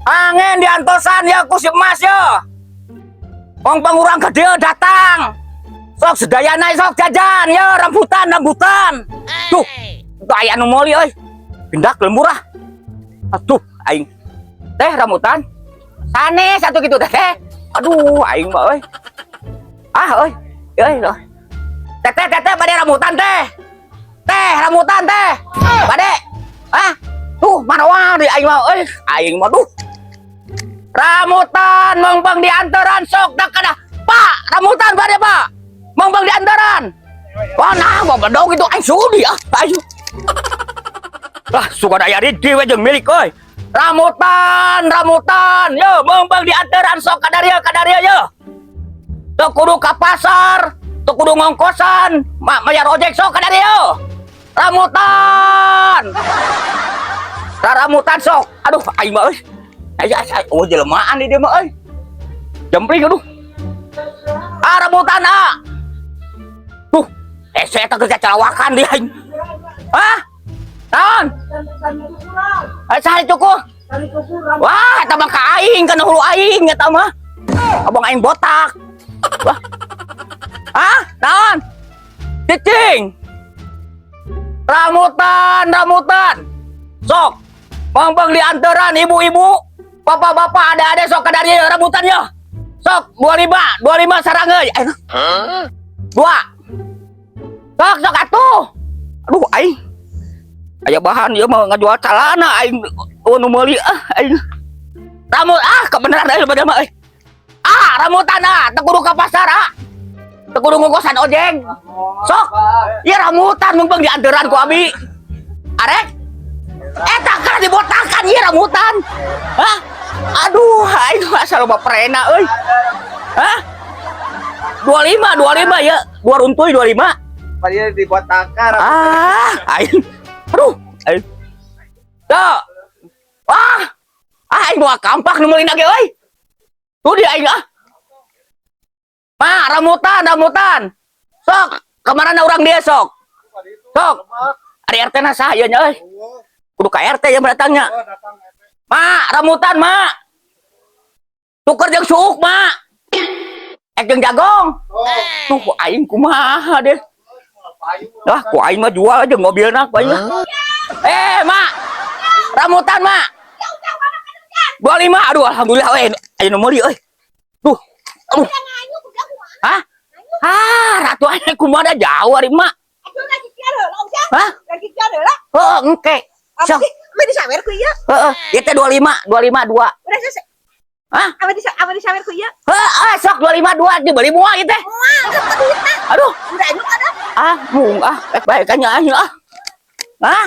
Angin diantosan ya ku si emas ya. Wong urang gede datang. Sok sedayana sok jajan ya, rambutan rambutan. Tuh, itu aya nu meuli euy. Pindah ke murah. Aduh, aing. Teh, rambutan. Sanes atuh kitu teh teh. Aduh, aing mah euy. Ah, euy. Euy, euy. Teteh, teteh, bade rambutan teh. Teh, rambutan teh. Bade. Ah, tuh mana wah di aing mah euy. Aing mah duh. Rambutan meungpeung dianteran, sok dak kada. Pak, rambutan bade, Pak. Meungpeung dianteran. Wah, nah, mau bedog itu aing sudi ah. Aing. Lah, suka daya di we jeung milik euy. Rambutan, rambutan. Yo, meungpeung dianteran, sok kadarieu kadarieu yo. Teu kudu ka pasar, teu kudu ngongkosan, mayar ojek, sok kadarieu. Rambutan. Rambutan sok. Aduh, aing mah euy. Aya aya oh jelema di dieu mah euy. Jempling aduh. Ah, rambutan ah. Tuh, saya teh kerja calawakan dia aing. Hah? Naon? Eh, sari cukup. Wah, eta mah ka aing, kana hulu aing eta mah. Abang aing botak. Wah. Hah? Naon? Cicing. Rambutan, rambutan. Sok. Meungpeung dianteran ibu-ibu, bapak-bapak, ada-ada sok kadarieu rambutan ya. Sok 25, 25 sarangeun. Eh, dua. Sok sok atuh. Aduh aing. Aya bahan ieu mah ngajual calana aing, oh nu meuli ah aing. Ramut ah kebenaran euy pada mah euy. Ah, rambutan ah, teu kudu ka pasar ah. Teu kudu ngongkosan ojek. Sok. Ieu rambutan meungpeung dianteran ku abi. Arek. Eta kan dibotakan ieu rambutan. Hah? Aduh, aing asal loba perena euy. Hah? 25, 25 ya. Dua runtuy 25. Padahal dibotakan. Ah, aing. Aduh, aing. Tuh. Wah. Ah, aing moal kampak nu meuli ge euy. Tuh dia aing ah. Pak, rambutan, rambutan. Sok, kemana orang dia sok? Sok. Ari RT na saha ieu nya euy? Kudu ka RT yang datangnya. Mak, rambutan, Mak. Tuker jeung suuk, Mak. Ek jeung jagong. Tuh aing kumaha deh. Lah, ku aing mah jual aja mobilna ku aing mah. Eh, Mak. Rambutan, Mak. 25. Aduh, alhamdulillah euy. Aya nu meuli euy. Duh. Aduh. Hah? Ah, ratu aing kumaha da jauh ari Mak. Hah? Heeh, engke. Sok. Apa disawer ku ieu? Heeh, ieu teh 25, 25 2. Udah selesai. Hah? Apa disawer ku ieu? Heeh, sok 25 2 dibeli moal ieu teh. Moal geus duitna. Aduh, Udah anu ada. Ah, mung ah, baik baik kan ah. Ah?